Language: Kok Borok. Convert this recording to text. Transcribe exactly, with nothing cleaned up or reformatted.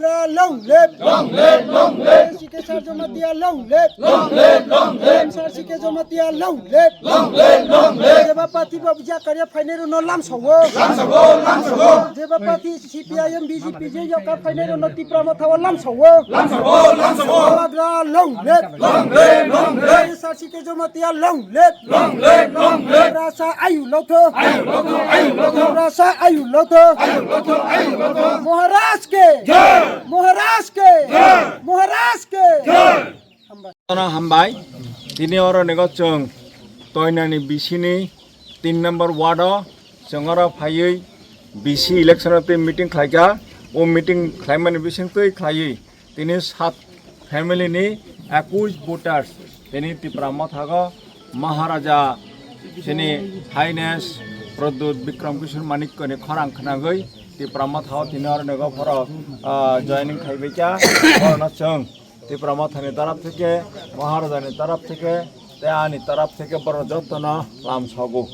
Long live! Long live! Long live! Sar Sike Jamatia long live! Long live! Long live! Sar Sike Jamatia long live! Long live! Long live! Jeba party bo bijak karya phainai rokno lamsao. Lamsao! Lamsao! Jeba party C P I M, B J P je yoka phainai rokno Tipra Motha o lamsao. Lamsao! Lamsao! Long live! Long live! Long live! Sar Sike Jamatia long live! Long live, long live. Tiprasa ayu lotho. Ayu lotho, ayu lotho. Tiprasa ayu lotho. Ayu lotho, ayu lotho. Maharaj ke. Jai. Maharaj ke. Jai. Maharaj ke. Jai. Hambai. Hambai. Tini oro nego chwng toinani bisini tin number ward o chwng oro phaiwi B C election o tei meeting khlaikha. O meeting khlaimani bisingtwi khlaiwi tini sat family ni ekush voters tini Tipra Motha o Maharaja chini Highness Pradyut Bikram Kishore Manikya ni khorang khnagwi Tipra Motha o tini oro nego phoro, ah, joining khaibaikha. Borokno chwng Tipra Motha ni taraf theke, Maharaja ni taraf theke, tei ani taraf theke borok jotono lamsogo.